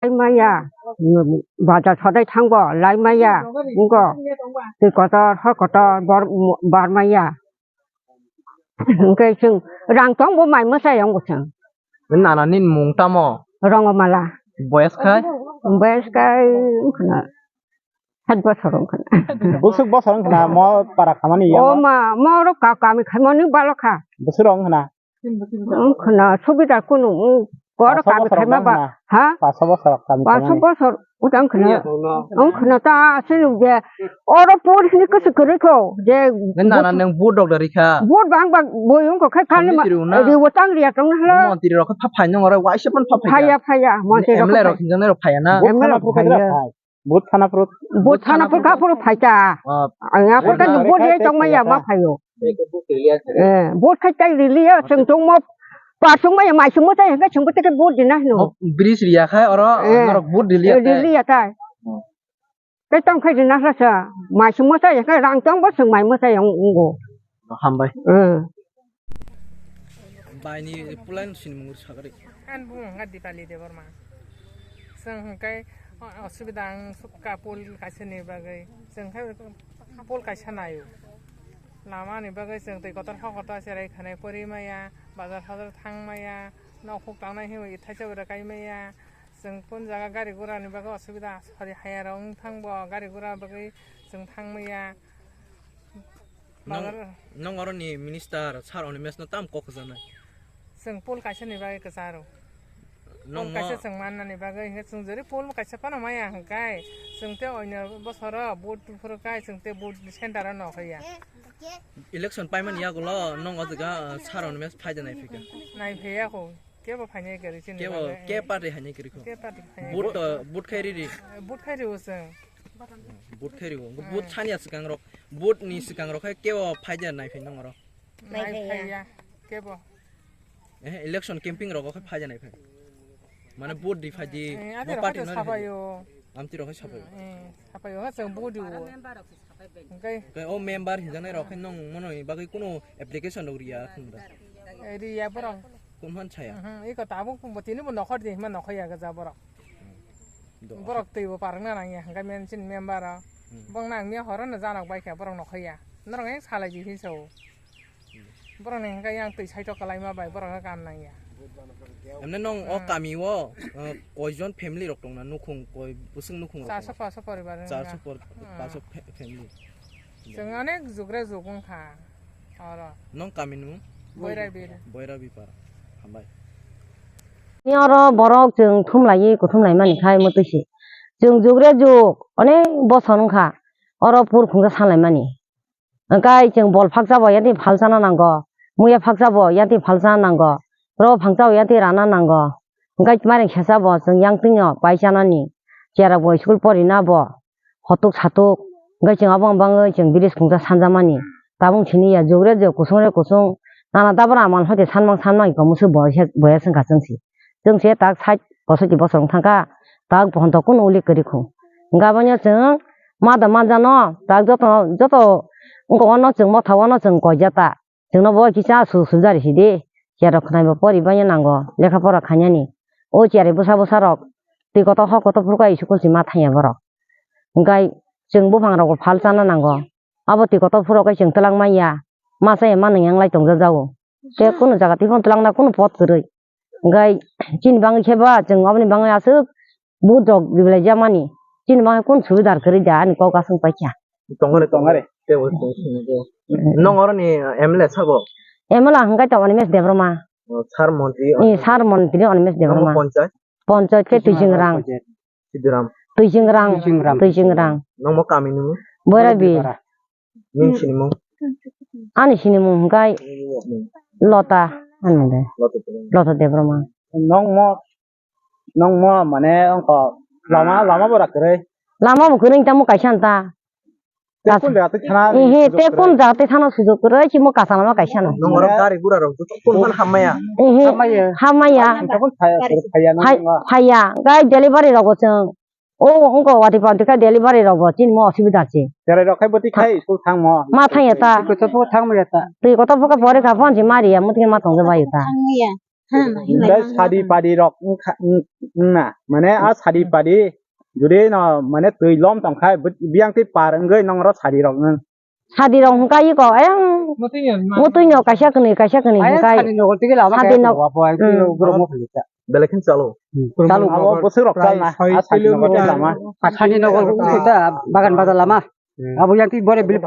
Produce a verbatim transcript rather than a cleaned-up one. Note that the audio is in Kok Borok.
Lai maya, bazar sodai thangbo lai maya, wngko twi kotor hor kotor bar maya. Hwnkhe chwng rang tongbo mai mwsai wngbo chwng. Nana nini mung tamo? Rongomala. Boyas khai? Boyas khai wngkhwna sat bosor wngkhwna. Bwswk bosor wngkhwna mo para khamani ya? O ma, mo oro ka kami khaimani balokha. Bwswk rok wngkhwna? Wngkhwna subida kunu, oro kami khaima ba, ha? Paso bosor kami khaimani. Paso bosor. Uta wngkhwna, wngkhwna ta aswk je oro pori hini kwswk kwrwi kho je. Nana nang vote rok da rikha. Vote bang bang boi wngkho khai kani riwo tang riya tong hlo. Montri rok kha phai nang oro waisa pan pha phai. Phaya phaya montri rok. M L A rok hinjang rok phaya na. Vote thana phuru kha phai. Vote thana phuru kha phuru phai ta. Ang aphuru kha vote ye tong maya ma phaio. Eh, vote khai tai rili ya, chwng tongmo, par chwng maya mai chwngmo tai hwnkhe chwngbo teke vote dina hino. Bridge riya khai oro norok vote rili ya tai. Rili ya tai. Tei tong khai rina hlasa, mai chwngmo tai hwnkhe rang tongbo chwng mai mo tai wng-, wngo. Hambai. Baini plan sinimung sagari. An bung hwnkha Dipali Debbarma. Chwng hwnkhe osubida ang sukha poll kaisani bagwi. Chwng khai poll kaisa naio. Lamani bagwi chwng twi kotor hor kotor cherai khanai pori maya, bazar hazar thang maya, nok huk tangnai hinwi thaisa ura kai maya. Chwng kun jaga gari gura ni bagwi osubida sori haya rok wng thang bo gari gura bagwi chwng thang maya. Bazar. Nong oroni minister sir Animesh no tam kok kwchanai. Chwng poll kaisa ni bagwi kwcharo. Poll kaisa chwng manna ni bagwi hwnkhe chwng jori poll kaisa phano maya hwnkhe chwng tei oino bosoro vote phuru kai chwng tei vote center o nokhoya. Election paimani yagulo nong o jaga sir Animesh phaida naiphika. Naiphaiya kho. Kebo phainai kwrwi chini bagwi. Kebo ke party hainai kwrwi kho. Ke party phainai. Vote to, vote khai riri. Vote khai riwo chwng. Vote khai riwo. Vote sani ya swkang rok. Vote ni swkang rok khai kebo phaida naiphai nong oro. Naiphaiya. Kebo. Eh, election camping rok khai phaida naiphai. Mane vote di phaidi. Eh, abo party no sapayo. Amti rok khai sapayo. Eh, sapayo ha chwng vote diwo. Hwnkhe o member hinjaknai rok khe nwng mono ni bagwi kunu application rok riya khum da? Eh, riya borok. Kun phan chaya? Mhm, iko tabuk bo tini bo nokhor di hima nokhoya gaja borok. Borok twi bo parwkna nangya hwnkhe men chini member o. Bong nang miya horo no janok bai kha borok nokhoya. Norok yang salai di hinsa o. Borok ni hwnkhe yang twi saitok kwlaima bai borok no kam nangya. Emne nong o kami o, eh, koijon family rok tongna nukhung koi bwswk nukhung rok? Charso paso poribar wngya. Charso por-, paso fa-, family. Chwng onek jugra jug wngkha oro. Nong kami nung? Boirabil. Boirabil para. Hambai. Ni oro borok chwng thumlaiwi kuthumlaimani khai mwtwi se. Chwng jugra jug onek bosor wngkha oro pur khungsa sanlaimani. Hwnkhe chwng bol phaksa bo yati phalsana nango, muya phaksa bo yati phalsana nango, ro phangsa bo yati rana nango. Hwnkhe mairing sesa bo chwng yang twino pai chanani, chera bo school porina bo hotuk satuk. Hwnkhe chwng aboni bagwi chwng bridge khungsa sanjamani. Tabuk siniya jugre jug kusungre kusung nana dabra amal hoite sanmang sanmang iko musu boya sengkha chwngsi. Chwngse tak sait bosorti bosor wng thangkha, tak bohonto kunu uli kwrwi khu. Hwnkhe abono chwng ma da manjano, tak joto, joto wngkha, ono chwng motha, ono chwng koijata. Chwngno bo kisa su-, sujari sidi, chair rok khwnai bo pori baino nango, lekha pora khainani. O chair bwsa bwsa rok, twi kotor hok kotor phuru kai school si ma thangya borok. Hwnkhe chwng buphang rok bo phal chana nango. Abo twi kotor phuru kai chwng twlang manya, ma chaya ma nwngyang lai tongjajago. Tei kunu jaga twi phano twlangna kunu pot kwrwi. Hwnkhe chini bagwi khe ba chwng oboni bagwi aswk vote rok rwlai jakmani. Chini bagwi kunu subidar kwrwi da ani kok aswk paikha. Tongare, tongare. Tebo tong sini tebo. Nong oroni M L A sabo? M L A hwnkhe to Animesh Debbarma. O, sir montri. Eh, sir montri Animesh Debbarma. Nong ponchayat? Ponchayat khe Twijingrang. Siduram. Twijingrang. Twijingrang. Twijingrang. Nongmo kami nung? Boirabil. Nini sinimung? Ani sinimung hwnkhe Lota hinwi de. Lota Debbarma. Lota Debbarma. Nongmo, nongmo mane ongkho lama, lama bora kwrwi. Lama bo kwrwi tamo kaisa nta. Tei kun jaga twi thana sujok kwrwi? Ehe, tei kun jaga twi thana sujok kwrwi, chimo kacha lama kaisa no. Nong oro gari gura rok joto kun man hammaya? Ehe, hammaya. Hammaya. Phai-, phaiya, gai delivery rok bo chwng. O, ongko wati pranti khai delivery rok bo chini mo osubida se. Cherai rok khai bwtwi khai school thangmo. Ma thangya ta. Twi kotor phuka thangmaya ta. Twi kotor phuka pore kha phone se ma riya, muti ma tongja bayu ta. Thangmaya. Hwnkhe sadi padi rok wngkha, wng-, wngna. Mane a sadi padi jodi no mane twi lom tongkha, biyang twi par wngwi nongro sadi rok wng. Sadi rok hwnkha iko, ayang mutwi no kaisa kwnwi, kaisa kwnwi hwnkha. Sadi no. Belai khe chalo. Chalo. Abo bwswk rok chalna, a sadi no lama. Sadi no bagan bazar lama. Abo yang twi bore bil